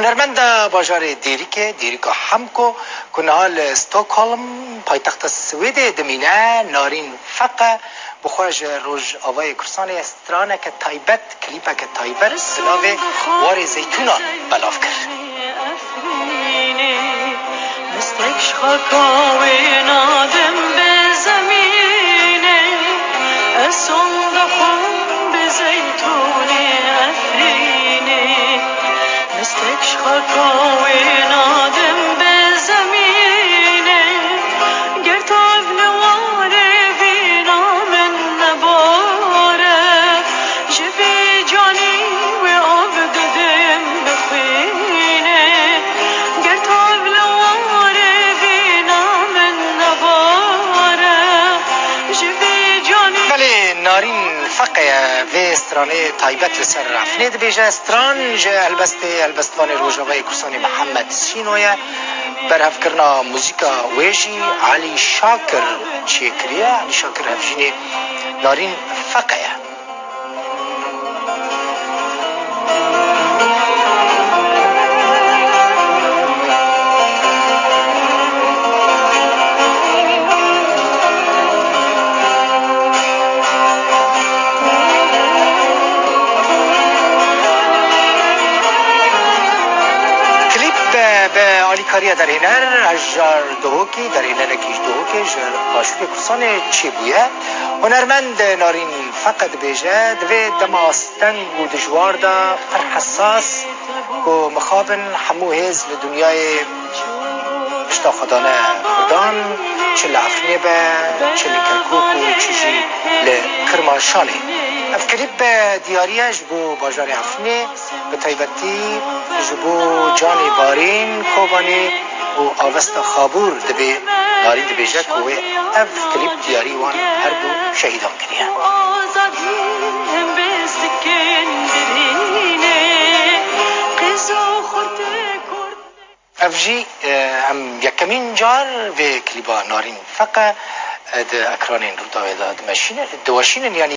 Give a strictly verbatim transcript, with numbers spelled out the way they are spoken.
Hunermenda bajarê Dêrikê, Dêrika Hemko, ku niha li Stockholm, paytexta Swêdê dimîne, Narîn Feqe, bi xwe ji Rojavayê Kurdistanê straneke taybet, klîpeke taybet bi navê Warê Zeytûnan belav kir. Mistek ji xaka wê nadim bi zemînê, ez song dixwim bi zeytûnê Efrînê. Mistek ji xaka wê nadim bi zemînê, ger tav li warê vîna min nebare, ji vî canî wê av didim bi xwînê. Ger tav li warê vîna min nebare, ji vî canî. Belê, Narîn Feqe ye vê stranê taybet li ser Efrînê dibêje. Stran ji helbestê, helbestvanê Rojavayê Kurdistanê Mihemed Sîno ye. Berhevkirina muzîka wê jî Elî Şakir çêkiriye. Elî Şakir hevjînê Narîn Feqe ye. Klîp bi alîkariya derhêner Hejar Duhokî, derhênerekî ji Duhokê ji Başûrê Kurdistanê çêbûye. Hunermend Narîn Feqe dibêje, di vê dema steng û dijwar de pir hesas, ku mixabin hemû hêz li dinyayê pişta xwe dane Kurdan, çi li Efrînê be, çi li Kerkûk û çi jî li Kirmaşanê. Ev klîp diyarî ye ji bo bajarê Efrînê, bi taybetî ji bo Canê Barîn, Kobanê û Avesta Xabûr dibê. Narîn dibêje ku wê ev klîp diyarî wan her du şehîdan kiriye. Ev jî, e, em yekemîn car vê klîba Narîn Feqe, e, di ekranên Rûdawê de dimeşînin, diweşînin, yanî